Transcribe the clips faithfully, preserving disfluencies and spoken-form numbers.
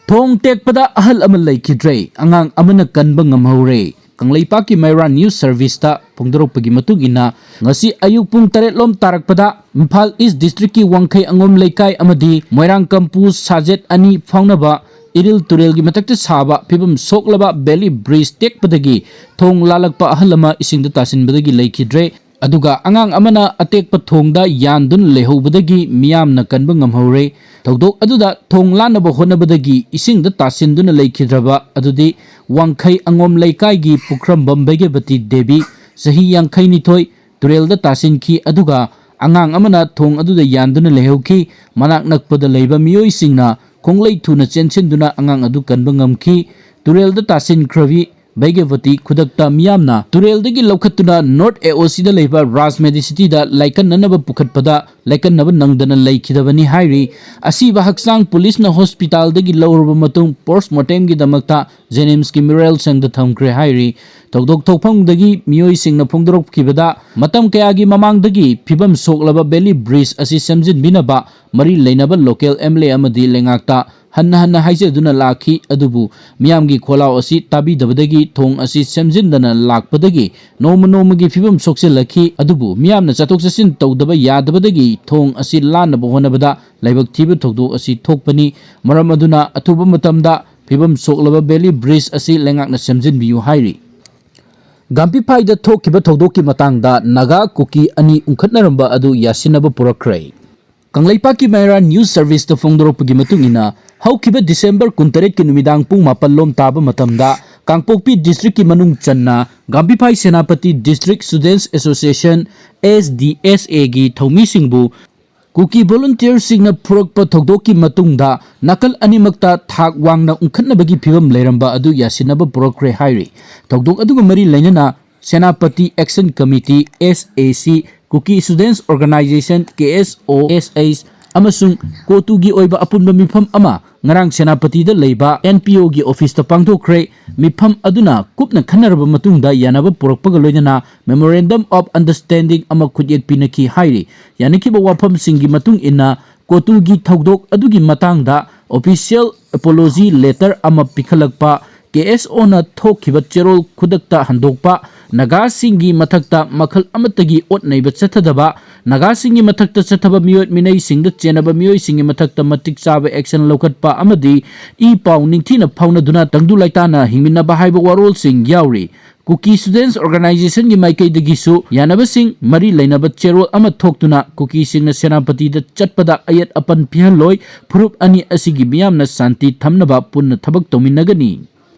ꯊꯣꯡ ꯇꯦꯛꯄꯗ ꯑꯍꯜ ꯑꯃ ꯂꯩꯈꯤꯗ꯭ꯔꯦ, ꯑꯉꯥꯡ ꯑꯃꯅ ꯀꯟꯕ ꯉꯝꯍꯧꯔꯦ꯫ ꯀꯪꯂꯩꯄꯥꯛꯀꯤ ꯃꯩꯔꯥ ꯅ꯭ꯌꯨꯁ ꯁꯔꯚꯤꯁꯇ ꯐꯣꯡꯗꯣꯔꯛꯄꯒꯤ ꯃꯇꯨꯡ ꯏꯟꯅ, ꯉꯁꯤ ꯑꯌꯨꯛ ꯄꯨꯡ ꯇꯔꯦꯠ ꯂꯣꯝ ꯇꯥꯔꯛꯄꯗ ꯏꯝꯐꯥꯜ ꯏꯁ ꯗꯤꯁꯇ꯭ꯔꯤꯛꯀꯤ ꯋꯥꯡꯈꯩ ꯑꯉꯣꯝ ꯂꯩꯀꯥꯏ ꯑꯃꯗꯤ ꯃꯣꯏꯔꯥꯡꯀꯝꯄꯨ ꯁꯥꯖꯦꯠ ꯑꯅꯤ ꯐꯥꯎꯅꯕ ꯏꯔꯤꯜ ꯇꯨꯔꯦꯜꯒꯤ ꯃꯊꯛꯇ ꯁꯥꯕ ꯐꯤꯕꯝ ꯁꯣꯛꯂꯕ ꯕꯦꯂꯤ ꯕ꯭ꯔꯤꯖ ꯇꯦꯛꯄꯗꯒꯤ ꯊꯣꯡ ꯂꯥꯜꯂꯛꯄ ꯑꯍꯜ ꯑꯃ ꯏꯁꯤꯡꯗ ꯇꯥꯁꯤꯟꯕꯗꯒꯤ ꯂꯩꯈꯤꯗ꯭ꯔꯦ꯫ ꯑꯗꯨꯒ ꯑꯉꯥꯡ ꯑꯃꯅ ꯑꯇꯦꯛꯄ ꯊꯣꯡꯗ ꯌꯥꯟꯗꯨꯅ ꯂꯩꯍꯧꯕꯗꯒꯤ ꯃꯤꯌꯥꯝꯅ ꯀꯟꯕ ꯉꯝꯍꯧꯔꯦ꯫ ꯊꯧꯗꯣꯛ ꯑꯗꯨꯗ ꯊꯣꯡ ꯂꯥꯟꯅꯕ ꯍꯣꯠꯅꯕꯗꯒꯤ ꯏꯁꯤꯡꯗ ꯇꯥꯁꯤꯟꯗꯨꯅ ꯂꯩꯈꯤꯗ꯭ꯔꯕ ꯑꯗꯨꯗꯤ ꯋꯥꯡꯈꯩ ꯑꯉꯣꯝ ꯂꯩꯀꯥꯏꯒꯤ ꯄꯨꯈ꯭ꯔꯝꯕꯝ ꯚꯩꯒ꯭ꯌꯕꯇꯤ ꯗꯦꯕꯤ, ꯆꯍꯤ ꯌꯥꯡꯈꯩ ꯅꯤꯊꯣꯏ, ꯇꯨꯔꯦꯜꯗ ꯇꯥꯁꯤꯟꯈꯤ꯫ ꯑꯗꯨꯒ ꯑꯉꯥꯡ ꯑꯃꯅ ꯊꯣꯡ ꯑꯗꯨꯗ ꯌꯥꯟꯗꯨꯅ ꯂꯩꯍꯧꯈꯤ꯫ ꯃꯅꯥꯛ ꯅꯛꯄꯗ ꯂꯩꯕ ꯃꯤꯑꯣꯏꯁꯤꯡꯅ ꯈꯣꯡꯂꯩ ꯊꯨꯅ ꯆꯦꯟꯁꯤꯟꯗꯨꯅ ꯑꯉꯥꯡ ꯑꯗꯨ ꯀꯟꯕ ꯉꯝꯈꯤ꯫ ꯇꯨꯔꯦꯜꯗ ꯇꯥꯁꯤꯟꯈ꯭ꯔꯕꯤ ꯚꯩꯒ꯭ꯌꯕꯇꯤ ꯈꯨꯗꯛꯇ ꯃꯤꯌꯥꯝꯅ ꯇꯨꯔꯦꯜꯗꯒꯤ ꯂꯧꯈꯠꯇꯨꯅ ꯅꯣꯔꯠ ꯑꯦ ꯑꯣ ꯁꯤꯗ ꯂꯩꯕ ꯔꯥꯖ ꯃꯦꯗꯤꯁꯤꯇꯤꯗ ꯂꯥꯏꯀꯠꯅꯅꯕ ꯄꯨꯈꯠꯄꯗ ꯂꯥꯏꯀꯠꯅꯕ ꯅꯪꯗꯅ ꯂꯩꯈꯤꯗꯕꯅꯤ ꯍꯥꯏꯔꯤ꯫ ꯑꯁꯤꯕ ꯍꯛꯆꯥꯡ ꯄꯨꯂꯤꯁꯅ ꯍꯣꯁꯄꯤꯇꯥꯜꯗꯒꯤ ꯂꯧꯔꯕ ꯃꯇꯨꯡ ꯄꯣꯁꯃꯣꯔꯇꯦꯝꯒꯤꯗꯃꯛꯇ ꯖꯦꯅꯤꯝꯁꯀꯤ ꯃꯦꯃꯣꯔꯤꯌꯦꯜ ꯁꯪꯗ ꯊꯝꯈ꯭ꯔꯦ ꯍꯥꯏꯔꯤ꯫ ꯊꯧꯗꯣꯛ ꯊꯣꯛꯐꯝꯗꯒꯤ ꯃꯤꯑꯣꯏꯁꯤꯡꯅ ꯐꯣꯡꯗꯣꯔꯛꯈꯤꯕꯗ, ꯃꯇꯝ ꯀꯌꯥꯒꯤ ꯃꯃꯥꯡꯗꯒꯤ ꯐꯤꯕꯝ ꯁꯣꯛꯂꯕ ꯕꯦꯂꯤ ꯕ꯭ꯔꯤꯖ ꯑꯁꯤ ꯁꯦꯝꯖꯤꯟꯕꯤꯅꯕ ꯃꯔꯤ ꯂꯩꯅꯕ ꯂꯣꯀꯦꯜ ꯑꯦꯝ ꯑꯦꯜ ꯑꯦ ꯑꯃꯗꯤ ꯂꯩꯉꯥꯛꯇ ꯍꯟꯅ ꯍꯟꯅ ꯍꯥꯏꯖꯗꯨꯅ ꯂꯥꯛꯈꯤ꯫ ꯑꯗꯨꯕꯨ ꯃꯤꯌꯥꯝꯒꯤ ꯈꯣꯜꯂꯥꯎ ꯑꯁꯤ ꯇꯥꯕꯤꯗꯕꯗꯒꯤ ꯊꯣꯡ ꯑꯁꯤ ꯁꯦꯝꯖꯤꯟꯗꯅ ꯂꯥꯛꯄꯗꯒꯤ ꯅꯣꯡꯃ ꯅꯣꯡꯃꯒꯤ ꯐꯤꯕꯝ ꯁꯣꯛꯆꯤꯜꯂꯛꯈꯤ꯫ ꯑꯗꯨꯕꯨ ꯃꯤꯌꯥꯝꯅ ꯆꯠꯊꯣꯛ ꯆꯠꯁꯤꯟ ꯇꯧꯗꯕ ꯌꯥꯗꯕꯗꯒꯤ ꯊꯣꯡ ꯑꯁꯤ ꯂꯥꯟꯅꯕ ꯍꯣꯠꯅꯕꯗ ꯂꯥꯏꯕꯛ ꯊꯤꯕ ꯊꯧꯗꯣꯛ ꯑꯁꯤ ꯊꯣꯛꯄꯅꯤ꯫ ꯃꯔꯝ ꯑꯗꯨꯅ ꯑꯊꯨꯕ ꯃꯇꯝꯗ ꯐꯤꯕꯝ ꯁꯣꯛꯂꯕ ꯕꯦꯂꯤ ꯕ꯭ꯔꯤꯖ ꯑꯁꯤ ꯂꯩꯉꯥꯛꯅ ꯁꯦꯝꯖꯤꯟꯕꯤꯌꯨ ꯍꯥꯏꯔꯤ꯫ ꯒꯥꯝꯄꯤꯐꯥꯏꯗ ꯊꯣꯛꯈꯤꯕ ꯊꯧꯗꯣꯛꯀꯤ ꯃꯇꯥꯡꯗ ꯅꯥꯒꯥ ꯀꯨꯀꯤ ꯑꯅꯤ ꯎꯪꯈꯠꯅꯔꯝꯕ ꯑꯗꯨ ꯌꯥꯁꯤꯟꯅꯕ ꯄꯨꯔꯛꯈ꯭ꯔꯦ꯫ ꯀꯪꯂꯩꯄꯥꯛꯀꯤ ꯃꯩꯔꯥ ꯅ꯭ꯌꯨꯁ ꯁꯔꯚꯤꯁꯇ ꯐꯣꯡꯗꯣꯔꯛꯄꯒꯤ ꯃꯇꯨꯡ ꯏꯟꯅ, ꯍꯧꯈꯤꯕ ꯗꯤꯁꯦꯝꯕꯔ ꯀꯨꯟꯇꯔꯦꯠꯀꯤ ꯅꯨꯃꯤꯗꯥꯡ ꯄꯨꯡ ꯃꯥꯄꯜ ꯂꯣꯝ ꯇꯥꯕ ꯃꯇꯝꯗ ꯀꯥꯡꯄꯣꯛꯄꯤ ꯗꯤꯁꯇ꯭ꯔꯤꯛꯀꯤ ꯃꯅꯨꯡ ꯆꯟꯅ Gambiphai Senapati district students association, S D S ꯑꯦꯒꯤ ꯊꯧꯃꯤꯁꯤꯡꯕꯨ ꯀꯨꯀꯤ ꯚꯣꯂꯨꯟꯇꯤꯌꯔꯁꯤꯡꯅ ꯐꯨꯔꯛꯄ ꯊꯧꯗꯣꯛꯀꯤ ꯃꯇꯨꯡꯗ ꯅꯥꯀꯜ ꯑꯅꯤꯃꯛꯇ ꯊꯥꯛ ꯋꯥꯡꯅ ꯎꯪꯈꯠꯅꯕꯒꯤ ꯐꯤꯕꯝ ꯂꯩꯔꯝꯕ ꯑꯗꯨ ꯌꯥꯁꯤꯟꯅꯕ ꯄꯨꯔꯛꯈ꯭ꯔꯦ ꯍꯥꯏꯔꯤ꯫ ꯊꯧꯗꯣꯛ ꯑꯗꯨꯒ ꯃꯔꯤ ꯂꯩꯅꯅ ꯁꯦꯅꯥꯄꯇꯤ ꯑꯦꯛꯁꯟ ꯀꯃꯤꯇꯤ, ꯑꯦꯁ ꯑꯦ ꯁꯤ, ꯀꯨꯀꯤ ꯁ꯭ꯇꯨꯗꯦꯟꯠꯁ ꯑꯣꯔꯒꯅꯥꯏꯖꯦꯁꯟ, ꯀꯦ ꯑꯦꯁ ꯑꯣ ꯑꯦꯁ ꯑꯦꯁ, ꯑꯃꯁꯨꯡ ꯀꯣꯇꯨꯒꯤ ꯑꯣꯏꯕ ꯑꯄꯨꯟꯕ ꯃꯤꯐꯝ ꯑꯃ ꯉꯔꯥꯡ ꯁꯦꯅꯥꯄꯇꯤꯗ ꯂꯩꯕ ꯑꯦꯟ ꯄꯤ ꯑꯣꯒꯤ ꯑꯣꯐꯤꯁꯇ ꯄꯥꯡꯊꯣꯛꯈ꯭ꯔꯦ꯫ ꯃꯤꯐꯝ ꯑꯗꯨꯅ ꯀꯨꯞꯅ ꯈꯟꯅꯔꯕ ꯃꯇꯨꯡꯗ ꯌꯥꯅꯕ ꯄꯨꯔꯛꯄꯒ ꯂꯣꯏꯅꯅ Memorandum of Understanding ꯑꯃ ꯈꯨꯠꯌꯦꯛ ꯄꯤꯅꯈꯤ ꯍꯥꯏꯔꯤ꯫ ꯌꯥꯅꯈꯤꯕ ꯋꯥꯐꯝꯁꯤꯡꯒꯤ ꯃꯇꯨꯡ ꯏꯟꯅ ꯀꯣꯇꯨꯒꯤ ꯊꯧꯗꯣꯛ ꯑꯗꯨꯒꯤ ꯃꯇꯥꯡꯗ Official apology letter ꯑꯃ ꯄꯤꯈꯠꯂꯛꯄ, ꯀꯦ ꯑꯦꯁ ꯑꯣꯅ ꯊꯣꯛꯈꯤꯕ ꯆꯦꯔꯣꯜ ꯈꯨꯗꯛꯇ ꯍꯟꯗꯣꯛꯄ, ꯅꯥꯒꯥꯁꯤꯡꯒꯤ ꯃꯊꯛꯇ ꯃꯈꯜ ꯑꯃꯠꯇꯒꯤ ꯑꯣꯠ ꯅꯩꯕ ꯆꯠꯊꯗꯕ, ꯅꯥꯒꯥꯁꯤꯡꯒꯤ ꯃꯊꯛꯇ ꯆꯠꯊꯕ ꯃꯤꯑꯣꯠ ꯃꯤꯅꯩꯁꯤꯡꯗ ꯆꯦꯟꯅꯕ ꯃꯤꯑꯣꯏꯁꯤꯡꯒꯤ ꯃꯊꯛꯇ ꯃꯇꯤꯛ ꯆꯥꯕ action ꯂꯧꯈꯠꯄ ꯑꯃꯗꯤ ꯏ ꯄꯥꯎ ꯅꯤꯡꯊꯤꯅ ꯐꯥꯎꯅꯗꯨꯅ ꯇꯪꯗꯨ ꯂꯩꯇꯥꯅ ꯍꯤꯡꯃꯤꯟꯅꯕ ꯍꯥꯏꯕ ꯋꯥꯔꯣꯜꯁꯤꯡ ꯌꯥꯎꯔꯤ꯫ Kuki Students Organizationꯒꯤ ꯃꯥꯏꯀꯩꯗꯒꯤꯁꯨ ꯌꯥꯅꯕꯁꯤꯡ ꯃꯔꯤ ꯂꯩꯅꯕ ꯆꯦꯔꯣꯜ ꯑꯃ ꯊꯣꯛꯇꯨꯅ ꯀꯨꯀꯤꯁꯤꯡꯅ ꯁꯦꯅꯥꯄꯇꯤꯗ ꯆꯠꯄꯗ ꯑꯌꯦꯠ ꯑꯄꯟ ꯄꯤꯍꯜꯂꯣꯏ, ꯐꯨꯔꯨꯞ ꯑꯅꯤ ꯑꯁꯤꯒꯤ ꯃꯤꯌꯥꯝꯅ ꯁꯥꯟꯇꯤ ꯊꯝꯅꯕ ꯄꯨꯟꯅ ꯊꯕꯛ ꯇꯧꯃꯤꯟꯅꯒꯅꯤ꯫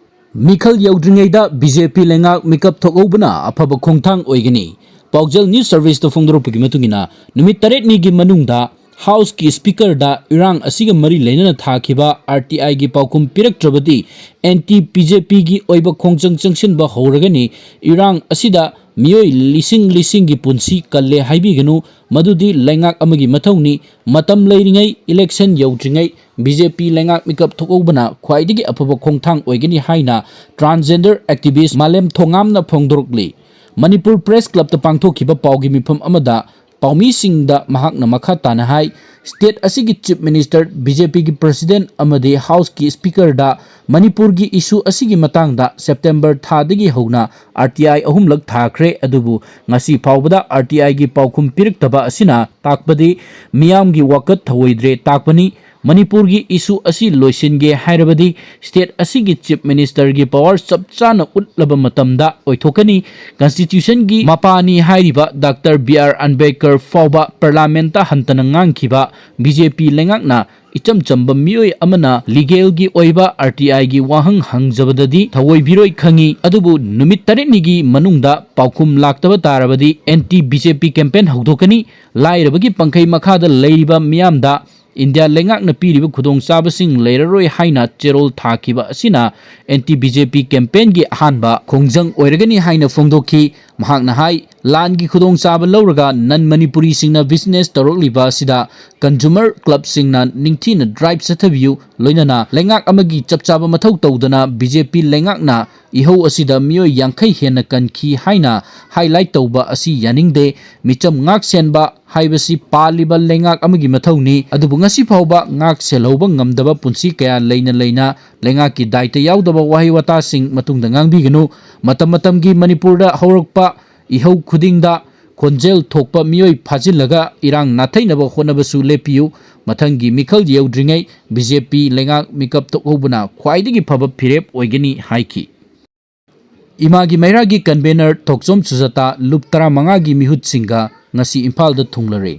ꯃꯤꯈꯜ ꯌꯧꯗ꯭ꯔꯤꯉꯩꯗ ꯕꯤ ꯖꯦ ꯄꯤ ꯂꯩꯉꯥꯛ ꯃꯤꯀꯞ ꯊꯣꯛꯍꯧꯕꯅ ꯑꯐꯕ ꯈꯣꯡꯊꯥꯡ ꯑꯣꯏꯒꯅꯤ꯫ ꯄꯥꯎꯖꯦꯜ News Serviceꯇ ꯐꯣꯡꯗꯣꯔꯛꯄꯒꯤ ꯃꯇꯨꯡ ꯏꯟꯅ, ꯅꯨꯃꯤꯠ ꯇꯔꯦꯠꯅꯤꯒꯤ ꯃꯅꯨꯡꯗ Houseꯀꯤ Speakerꯗ ꯏꯔꯥꯡ ꯑꯁꯤꯒ ꯃꯔꯤ ꯂꯩꯅꯅ ꯊꯥꯈꯤꯕ ꯑꯥꯔ ꯇꯤ ꯑꯥꯏꯒꯤ ꯄꯥꯎꯈꯨꯝ ꯄꯤꯔꯛꯇ꯭ꯔꯕꯗꯤ ꯑꯦꯟꯇꯤ ꯕꯤ ꯖꯦ ꯄꯤꯒꯤ ꯑꯣꯏꯕ ꯈꯣꯡꯖꯪ ꯆꯪꯁꯤꯟꯕ ꯍꯧꯔꯒꯅꯤ꯫ ꯏꯔꯥꯡ ꯑꯁꯤꯗ ꯃꯤꯑꯣꯏ ꯂꯤꯁꯤꯡ ꯂꯤꯁꯤꯡꯒꯤ ꯄꯨꯟꯁꯤ ꯀꯜꯂꯦ ꯍꯥꯏꯕꯤꯒꯅꯨ, ꯃꯗꯨꯗꯤ ꯂꯩꯉꯥꯛ ꯑꯃꯒꯤ ꯃꯊꯧꯅꯤ꯫ ꯃꯇꯝ ꯂꯩꯔꯤꯉꯩ, election ꯌꯧꯗ꯭ꯔꯤꯉꯩ ꯕꯤ ꯖꯦ ꯄꯤ ꯂꯩꯉꯥꯛ ꯃꯤꯀꯞ ꯊꯣꯛꯍꯧꯕꯅ ꯈ꯭ꯋꯥꯏꯗꯒꯤ ꯑꯐꯕ ꯈꯣꯡꯊꯥꯡ ꯑꯣꯏꯒꯅꯤ ꯍꯥꯏꯅ transgender activist ꯃꯥꯂꯦꯝ ꯊꯣꯉꯥꯝꯅ ꯐꯣꯡꯗꯣꯔꯛꯂꯤ꯫ ꯃꯅꯤꯄꯨꯔ Press Clubꯇ ꯄꯥꯡꯊꯣꯛꯈꯤꯕ ꯄꯥꯎꯒꯤ ꯃꯤꯐꯝ ꯑꯃꯗ ꯄꯥꯎꯃꯤꯁꯤꯡꯗ ꯃꯍꯥꯛꯅ ꯃꯈꯥ ꯇꯥꯅ ꯍꯥꯏ, state ꯑꯁꯤꯒꯤ Chief Minister, ꯕꯤ ꯖꯦ ꯄꯤꯒꯤ President ꯑꯃꯗꯤ Houseꯀꯤ Speakerꯗ ꯃꯅꯤꯄꯨꯔꯒꯤ issue ꯑꯁꯤꯒꯤ ꯃꯇꯥꯡꯗ September ꯊꯥꯗꯒꯤ ꯍꯧꯅ ꯑꯥꯔ ꯇꯤ ꯑꯥꯏ ꯑꯍꯨꯝꯂꯛ ꯊꯥꯈ꯭ꯔꯦ, ꯑꯗꯨꯕꯨ ꯉꯁꯤ ꯐꯥꯎꯕꯗ ꯑꯥꯔ ꯇꯤ ꯑꯥꯏꯒꯤ ꯄꯥꯎꯈꯨꯝ ꯄꯤꯔꯛꯇꯕ ꯑꯁꯤꯅ ꯇꯥꯛꯄꯗꯤ ꯃꯤꯌꯥꯝꯒꯤ ꯋꯥꯀꯠ ꯊꯧꯑꯣꯏꯗ꯭ꯔꯦ ꯇꯥꯛꯄꯅꯤ꯫ ꯃꯅꯤꯄꯨꯔꯒꯤ issue ꯑꯁꯤ ꯂꯣꯏꯁꯤꯟꯒꯦ ꯍꯥꯏꯔꯕꯗꯤ state ꯑꯁꯤꯒꯤ Chief Ministerꯒꯤ power ꯆꯞ ꯆꯥꯅ ꯎꯠꯂꯕ ꯃꯇꯝꯗ ꯑꯣꯏꯊꯣꯛꯀꯅꯤ꯫ Constitutionꯒꯤ ꯃꯄꯥꯅꯤ ꯍꯥꯏꯔꯤꯕ ꯗꯥꯛꯇꯔ ꯕꯤ ꯑꯥꯔ ꯑꯝꯕꯦꯗꯀꯔ ꯐꯥꯎꯕ Parliamentꯇ ꯍꯟꯇꯅ ꯉꯥꯡꯈꯤꯕ ꯕꯤ ꯖꯦ ꯄꯤ ꯂꯩꯉꯥꯛꯅ ꯏꯆꯝ ꯆꯝꯕ ꯃꯤꯑꯣꯏ ꯑꯃꯅ legalꯒꯤ ꯑꯣꯏꯕ ꯑꯥꯔ ꯇꯤ ꯑꯥꯏꯒꯤ ꯋꯥꯍꯪ ꯍꯪꯖꯕꯗꯗꯤ ꯊꯧꯑꯣꯏꯕꯤꯔꯣꯏ ꯈꯪꯏ꯫ ꯑꯗꯨꯕꯨ ꯅꯨꯃꯤꯠ ꯇꯔꯦꯠꯅꯤꯒꯤ ꯃꯅꯨꯡꯗ ꯄꯥꯎꯈꯨꯝ ꯂꯥꯛꯇꯕ ꯇꯥꯔꯕꯗꯤ ꯑꯦꯟꯇꯤ ꯕꯤ ꯖꯦ ꯄꯤ campaign ꯍꯧꯗꯣꯛꯀꯅꯤ꯫ ꯂꯥꯏꯔꯕꯒꯤ ꯄꯪꯈꯩ ꯃꯈꯥꯗ ꯂꯩꯔꯤꯕ ꯃꯤꯌꯥꯝꯗ ꯏꯟꯗꯤꯌꯥ ꯂꯩꯉꯥꯛꯅ ꯄꯤꯔꯤꯕ ꯈꯨꯗꯣꯡꯆꯥꯕꯁꯤꯡ ꯂꯩꯔꯔꯣꯏ ꯍꯥꯏꯅ ꯆꯦꯔꯣꯜ ꯊꯥꯈꯤꯕ ꯑꯁꯤꯅ ꯑꯦꯟꯇꯤ ꯕꯤ ꯖꯦ ꯄꯤ campaignꯒꯤ ꯑꯍꯥꯟꯕ ꯈꯣꯡꯖꯪ ꯑꯣꯏꯔꯒꯅꯤ ꯍꯥꯏꯅ ꯐꯣꯡꯗꯣꯛꯈꯤ꯫ ꯃꯍꯥꯛꯅ ꯍꯥꯏ, ꯂꯥꯟꯒꯤ ꯈꯨꯗꯣꯡꯆꯥꯕ ꯂꯧꯔꯒ ꯅꯟ ꯃꯅꯤꯄꯨꯔꯤꯁꯤꯡꯅ ꯕꯤꯖꯤꯅꯦꯁ ꯇꯧꯔꯛꯂꯤꯕ ꯑꯁꯤꯗ ꯀꯟꯖꯨꯃꯔ ꯀ꯭ꯂꯕꯁꯤꯡꯅ ꯅꯤꯡꯊꯤꯅ ꯗ꯭ꯔꯥꯏꯚ ꯆꯠꯊꯕꯤꯌꯨ, ꯂꯣꯏꯅꯅ ꯂꯩꯉꯥꯛ ꯑꯃꯒꯤ ꯆꯞ ꯆꯥꯕ ꯃꯊꯧ ꯇꯧꯗꯅ ꯕꯤ ꯖꯦ ꯄꯤ ꯂꯩꯉꯥꯛꯅ ꯏꯍꯧ ꯑꯁꯤꯗ ꯃꯤꯑꯣꯏ ꯌꯥꯡꯈꯩ ꯍꯦꯟꯅ ꯀꯟꯈꯤ ꯍꯥꯏꯅ ꯍꯥꯏꯂꯥꯏꯠ ꯇꯧꯕ ꯑꯁꯤ ꯌꯥꯅꯤꯡꯗꯦ꯫ ꯃꯤꯆꯝ ꯉꯥꯛ ꯁꯦꯟꯕ ꯍꯥꯏꯕꯁꯤ ꯄꯥꯜꯂꯤꯕ ꯂꯩꯉꯥꯛ ꯑꯃꯒꯤ ꯃꯊꯧꯅꯤ꯫ ꯑꯗꯨꯕꯨ ꯉꯁꯤ ꯐꯥꯎꯕ ꯉꯥꯛ ꯁꯦꯜꯍꯧꯕ ꯉꯝꯗꯕ ꯄꯨꯟꯁꯤ ꯀꯌꯥ ꯂꯩꯅ ꯂꯩꯅ ꯂꯩꯉꯥꯛꯀꯤ ꯗꯥꯏꯇ ꯌꯥꯎꯗꯕ ꯋꯥꯍꯩ ꯋꯥꯇꯥꯁꯤꯡ ꯃꯇꯨꯡꯗ ꯉꯥꯡꯕꯤꯒꯅꯨ꯫ ꯃꯇꯝ ꯃꯇꯝꯒꯤ ꯃꯅꯤꯄꯨꯔꯗ ꯍꯧꯔꯛꯄ ꯏꯍꯧ ꯈꯨꯗꯤꯡꯗ ꯈꯣꯟꯖꯦꯜ ꯊꯣꯛꯄ ꯃꯤꯑꯣꯏ ꯐꯥꯖꯤꯜꯂꯒ ꯏꯔꯥꯡ ꯅꯥꯊꯩꯅꯕ ꯍꯣꯠꯅꯕꯁꯨ ꯂꯦꯞꯄꯤꯌꯨ꯫ ꯃꯊꯪꯒꯤ ꯃꯤꯈꯜ ꯌꯧꯗ꯭ꯔꯤꯉꯩ ꯕꯤ ꯖꯦ ꯄꯤ ꯂꯩꯉꯥꯛ ꯃꯤꯀꯞ ꯊꯣꯛꯍꯧꯕꯅ ꯈ꯭ꯋꯥꯏꯗꯒꯤ ꯐꯕ ꯐꯤꯔꯦꯞ ꯑꯣꯏꯒꯅꯤ ꯍꯥꯏꯈꯤ꯫ ꯏꯃꯥꯒꯤ ꯃꯩꯔꯥꯒꯤ ꯀꯟꯚꯦꯅꯔ ꯊꯣꯛꯆꯣꯝ ꯁꯨꯖꯥꯇꯥ ꯂꯨꯞ ꯇꯔꯥꯃꯉꯥꯒꯤ ꯃꯤꯍꯨꯠꯁꯤꯡꯒ ꯉꯁꯤ ꯏꯝꯐꯥꯜꯗ ꯊꯨꯡꯂꯔꯦ꯫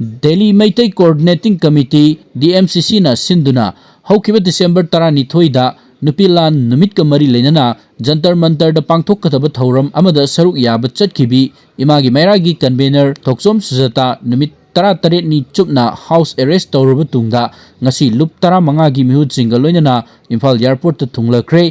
Delhi Meitei coordinating committee, D M C ꯁꯤꯅ ꯁꯤꯟꯗꯨꯅ ꯍꯧꯈꯤꯕ ꯗꯤꯁꯦꯝꯕꯔ ꯇꯔꯥꯅꯤꯊꯣꯏꯗ ꯅꯨꯄꯤ ꯂꯥꯟ ꯅꯨꯃꯤꯠꯀ ꯃꯔꯤ ꯂꯩꯅꯅ ꯖꯟꯇꯔ ꯃꯟꯇꯔꯗ ꯄꯥꯡꯊꯣꯛꯀꯗꯕ ꯊꯧꯔꯝ ꯑꯃꯗ ꯁꯔꯨꯛ ꯌꯥꯕ ꯆꯠꯈꯤꯕꯤ ꯏꯃꯥꯒꯤ ꯃꯩꯔꯥꯒꯤ ꯀꯟꯚꯦꯅꯔ ꯊꯣꯛꯆꯣꯝ ꯁꯨꯖꯥꯇꯥ ꯅꯨꯃꯤꯠ ꯇꯔꯥꯇꯔꯦꯠꯅꯤ ꯆꯨꯞꯅ ꯍꯥꯎꯁ ꯑꯦꯔꯦꯁ ꯇꯧꯔꯕ ꯇꯨꯡꯗ ꯉꯁꯤ ꯂꯨꯞ ꯇꯔꯥꯃꯉꯥꯒꯤ ꯃꯤꯍꯨꯠꯁꯤꯡꯒ ꯂꯣꯏꯅꯅ ꯏꯝꯐꯥꯜ ꯑꯦꯌꯔꯄꯣꯔꯠꯇ ꯊꯨꯡꯂꯈ꯭ꯔꯦ꯫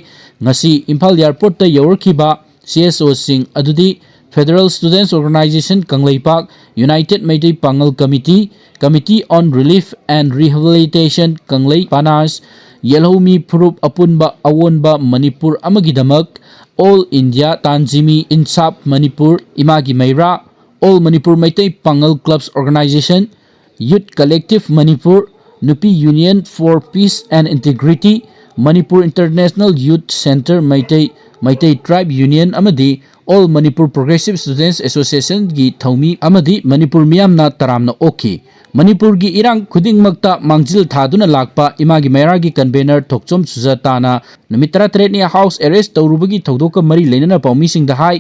ꯉꯁꯤ ꯏꯝꯐꯥꯜ ꯑꯦꯌꯔꯄꯣꯔꯠꯇ ꯌꯧꯔꯛꯈꯤꯕ ꯁꯤ ꯑꯦꯁ ꯑꯣꯁꯤꯡ ꯑꯗꯨꯗꯤ Federal Students Organisation Kangleipak, United Meitei Pangal committee, Committee on Relief and Rehabilitation ꯀꯪꯂꯩ ꯄꯥꯅꯥꯁ, ꯌꯦꯜꯍꯧꯃꯤ ꯐꯨꯔꯨꯞ ꯑꯄꯨꯟꯕ ꯑꯑꯣꯟꯕ ꯃꯅꯤꯄꯨꯔ ꯑꯃꯒꯤꯗꯃꯛ, All India Tanzimi Insaf Manipur, ꯏꯃꯥꯒꯤ ꯃꯩꯔꯥ, All Manipur Meitei Pangal Clubs Organisation, Youth Collective Manipur, Nupi Union for Peace and Integrity, Manipur International Youth Centre Meitei, Meitei Tribe Union ꯑꯃꯗꯤ All Manipur Progressive Students Association ꯒꯤ ꯊꯧꯃꯤ ꯑꯃꯗꯤ ꯃꯅꯤꯄꯨꯔ ꯃꯤꯌꯥꯝꯅ ꯇꯔꯥꯝꯅ ꯑꯣꯛꯈꯤ꯫ ꯃꯅꯤꯄꯨꯔꯒꯤ ꯏꯔꯥꯡ ꯈꯨꯗꯤꯡꯃꯛꯇ ꯃꯥꯡꯖꯤꯜ ꯊꯥꯗꯨꯅ ꯂꯥꯛꯄ ꯏꯃꯥꯒꯤ ꯃꯩꯔꯥꯒꯤ ꯀꯟꯚꯦꯅꯔ ꯊꯣꯛꯆꯣꯝ ꯁꯨꯖꯥꯇꯥꯅ ꯅꯨꯃꯤꯠ ꯇꯔꯥꯇꯔꯦꯠꯅꯤ ꯍꯥꯎꯁ ꯑꯦꯔꯦꯁ ꯇꯧꯔꯨꯕꯒꯤ ꯊꯧꯗꯣꯛꯀ ꯃꯔꯤ ꯂꯩꯅꯅ ꯄꯥꯎꯃꯤꯁꯤꯡꯗ ꯍꯥꯏ,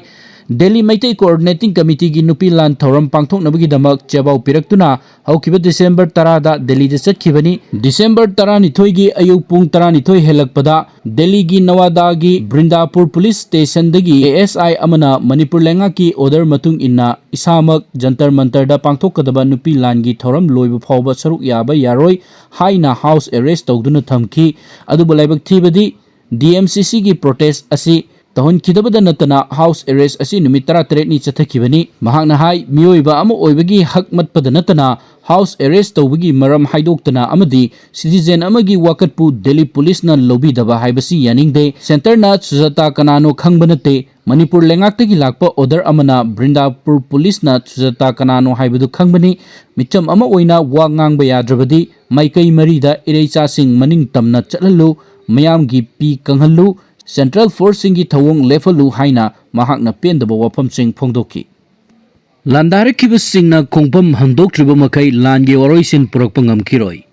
ꯗꯦꯜꯂꯤ ꯃꯩꯇꯩ ꯀꯣꯑꯣꯔꯗꯤꯅꯦꯇꯤꯡ ꯀꯃꯤꯇꯤꯒꯤ ꯅꯨꯄꯤ ꯂꯥꯟ ꯊꯧꯔꯝ ꯄꯥꯡꯊꯣꯛꯅꯕꯒꯤꯗꯃꯛ ꯆꯦꯕꯥꯎ ꯄꯤꯔꯛꯇꯨꯅ ꯍꯧꯈꯤꯕ ꯗꯤꯁꯦꯝꯕꯔ ꯇꯔꯥꯗ ꯗꯦꯜꯂꯤꯗ ꯆꯠꯈꯤꯕꯅꯤ꯫ ꯗꯤꯁꯦꯝꯕꯔ ꯇꯔꯥꯅꯤꯊꯣꯏꯒꯤ ꯑꯌꯨꯛ ꯄꯨꯡ ꯇꯔꯥꯅꯤꯊꯣꯏ ꯍꯦꯜꯂꯛꯄꯗ ꯗꯦꯜꯂꯤꯒꯤ ꯅꯋꯥꯗꯥꯒꯤ ꯕ꯭ꯔꯤꯟꯗꯥꯄꯨꯔ ꯄꯨꯂꯤꯁ ꯁ꯭ꯇꯦꯁꯟꯗꯒꯤ ꯑꯦ ꯑꯦꯁ ꯑꯥꯏ ꯑꯃꯅ ꯃꯅꯤꯄꯨꯔ ꯂꯩꯉꯥꯛꯀꯤ ꯑꯣꯔꯗꯔ ꯃꯇꯨꯡ ꯏꯟꯅ ꯏꯁꯥꯃꯛ ꯖꯟꯇꯔ ꯃꯟꯇꯔꯗ ꯄꯥꯡꯊꯣꯛꯀꯗꯕ ꯅꯨꯄꯤ ꯂꯥꯟꯒꯤ ꯊꯧꯔꯝ ꯂꯣꯏꯕ ꯐꯥꯎꯕ ꯁꯔꯨꯛ ꯌꯥꯕ ꯌꯥꯔꯣꯏ ꯍꯥꯏꯅ ꯍꯥꯎꯁ ꯑꯦꯔꯦꯁ ꯇꯧꯗꯨꯅ ꯊꯝꯈꯤ꯫ ꯑꯗꯨꯕꯨ ꯂꯥꯏꯕꯛ ꯊꯤꯕꯗꯤ ꯗꯤ ꯑꯦꯝ ꯁꯤ ꯁꯤꯒꯤ ꯄ꯭ꯔꯣꯇꯦꯁ ꯑꯁꯤ ꯇꯧꯍꯟꯈꯤꯗꯕꯗ ꯅꯠꯇꯅ house arrest ꯑꯁꯤ ꯅꯨꯃꯤꯠ ꯇꯔꯥꯇꯔꯦꯠꯅꯤ ꯆꯠꯊꯈꯤꯕꯅꯤ꯫ ꯃꯍꯥꯛꯅ ꯍꯥꯏ, ꯃꯤꯑꯣꯏꯕ ꯑꯃ ꯑꯣꯏꯕꯒꯤ ꯍꯛ ꯃꯠꯄꯗ ꯅꯠꯇꯅ house arrest ꯇꯧꯕꯒꯤ ꯃꯔꯝ ꯍꯥꯏꯗꯣꯛꯇꯅ ꯑꯃꯗꯤ citizen ꯑꯃꯒꯤ ꯋꯥꯀꯠꯄꯨ ꯗꯦꯜꯂꯤ ꯄꯨꯂꯤꯁꯅ ꯂꯧꯕꯤꯗꯕ ꯍꯥꯏꯕꯁꯤ ꯌꯥꯅꯤꯡꯗꯦ꯫ Centreꯅ ꯁꯨꯖꯥꯇꯥ ꯀꯅꯥꯅꯣ ꯈꯪꯕ ꯅꯠꯇꯦ꯫ ꯃꯅꯤꯄꯨꯔ ꯂꯩꯉꯥꯛꯇꯒꯤ ꯂꯥꯛꯄ order ꯑꯃꯅ ꯕ꯭ꯔꯤꯟꯗꯥꯄꯨꯔ ꯄꯨꯂꯤꯁꯅ ꯁꯨꯖꯥꯇꯥ ꯀꯅꯥꯅꯣ ꯍꯥꯏꯕꯗꯨ ꯈꯪꯕꯅꯤ꯫ ꯃꯤꯆꯝ ꯑꯃ ꯑꯣꯏꯅ ꯋꯥ ꯉꯥꯡꯕ ꯌꯥꯗ꯭ꯔꯕꯗꯤ ꯃꯥꯏꯀꯩ ꯃꯔꯤꯗ ꯏꯔꯩꯆꯥꯁꯤꯡ ꯃꯅꯤꯡ ꯇꯝꯅ ꯆꯠꯍꯜꯂꯨ, ꯃꯤꯌꯥꯝꯒꯤ ꯄꯤ ꯀꯪꯍꯜꯂꯨ, Central Forceꯁꯤꯡꯒꯤ ꯊꯧꯑꯣꯡ ꯂꯦꯞꯍꯜꯂꯨ ꯍꯥꯏꯅ ꯃꯍꯥꯛꯅ ꯄꯦꯟꯗꯕ ꯋꯥꯐꯝꯁꯤꯡ ꯐꯣꯡꯗꯣꯛꯈꯤ꯫ ꯂꯥꯟꯗꯥꯔꯛꯈꯤꯕꯁꯤꯡꯅ ꯈꯣꯡꯐꯝ ꯍꯪꯗꯣꯛꯇ꯭ꯔꯤꯕ ꯃꯈꯩ ꯂꯥꯟꯒꯤ ꯋꯥꯔꯣꯏꯁꯤꯟ ꯄꯨꯔꯛꯄ ꯉꯝꯈꯤꯔꯣꯏ꯫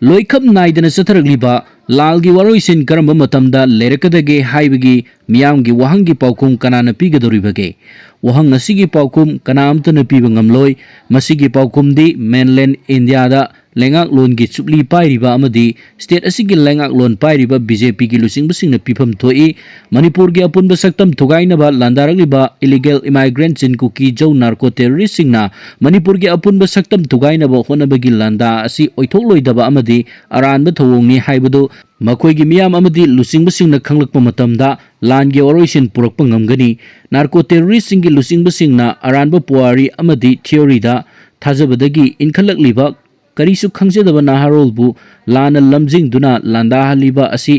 ꯂꯣꯏꯈꯝ ꯅꯥꯏꯗꯅ ꯆꯠꯊꯔꯛꯂꯤꯕ ꯂꯥꯜꯒꯤ ꯋꯥꯔꯣꯏꯁꯤꯟ ꯀꯔꯝꯕ ꯃꯇꯝꯗ ꯂꯩꯔꯛꯀꯗꯒꯦ ꯍꯥꯏꯕꯒꯤ ꯃꯤꯌꯥꯝꯒꯤ ꯋꯥꯍꯪꯒꯤ ꯄꯥꯎꯈꯨꯝ ꯀꯅꯥꯅ ꯄꯤꯒꯗꯧꯔꯤꯕꯒꯦ? ꯋꯥꯍꯪ ꯑꯁꯤꯒꯤ ꯄꯥꯎꯈꯨꯝ ꯀꯅꯥ ꯑꯃꯠꯇꯅ ꯄꯤꯕ ꯉꯝꯂꯣꯏ꯫ ꯃꯁꯤꯒꯤ ꯄꯥꯎꯈꯨꯝꯗꯤ mainland Indiaꯗ ꯂꯩꯉꯥꯛꯂꯣꯟꯒꯤ ꯆꯨꯞꯂꯤ ꯄꯥꯏꯔꯤꯕ ꯑꯃꯗꯤ state ꯑꯁꯤꯒꯤ ꯂꯩꯉꯥꯛꯂꯣꯟ ꯄꯥꯏꯔꯤꯕ BJPꯒꯤ ꯂꯨꯆꯤꯡꯕꯁꯤꯡꯅ ꯄꯤꯐꯝ ꯊꯣꯛꯏ꯫ ꯃꯅꯤꯄꯨꯔꯒꯤ ꯑꯄꯨꯟꯕ ꯁꯛꯇꯝ ꯊꯨꯒꯥꯏꯅꯕ ꯂꯥꯟꯗꯥꯔꯛꯂꯤꯕ illegal immigrantꯁꯤꯡ, ꯀꯨꯀꯤ ꯖꯧ narco terroristꯁꯤꯡꯅ ꯃꯅꯤꯄꯨꯔꯒꯤ ꯑꯄꯨꯟꯕ ꯁꯛꯇꯝ ꯊꯨꯒꯥꯏꯅꯕ ꯍꯣꯠꯅꯕꯒꯤ ꯂꯥꯟꯗꯥ ꯑꯁꯤ ꯑꯣꯏꯊꯣꯛꯂꯣꯏꯗꯕ ꯑꯃꯗꯤ ꯑꯔꯥꯟꯕ ꯊꯧꯑꯣꯡꯅꯤ ꯍꯥꯏꯕꯗꯨ ꯃꯈꯣꯏꯒꯤ ꯃꯤꯌꯥꯝ ꯑꯃꯗꯤ ꯂꯨꯆꯤꯡꯕꯁꯤꯡꯅ ꯈꯪꯂꯛꯄ ꯃꯇꯝꯗ ꯂꯥꯟꯒꯤ ꯋꯥꯔꯣꯏꯁꯤꯟ ꯄꯨꯔꯛꯄ ꯉꯝꯒꯅꯤ꯫ Narco terroristꯁꯤꯡꯒꯤ ꯂꯨꯆꯤꯡꯕꯁꯤꯡꯅ ꯑꯔꯥꯟꯕ ꯄꯨꯋꯥꯔꯤ ꯑꯃꯗꯤ theoryꯗ ꯊꯥꯖꯕꯗꯒꯤ ꯏꯟꯈꯠꯂꯛꯂꯤꯕ ꯀꯔꯤꯁꯨ ꯈꯪꯖꯗꯕ ꯅꯍꯥꯔꯣꯜꯕꯨ ꯂꯥꯟꯅ ꯂꯝꯖꯤꯡꯗꯨꯅ ꯂꯥꯟꯗꯥꯍꯜꯂꯤꯕ ꯑꯁꯤ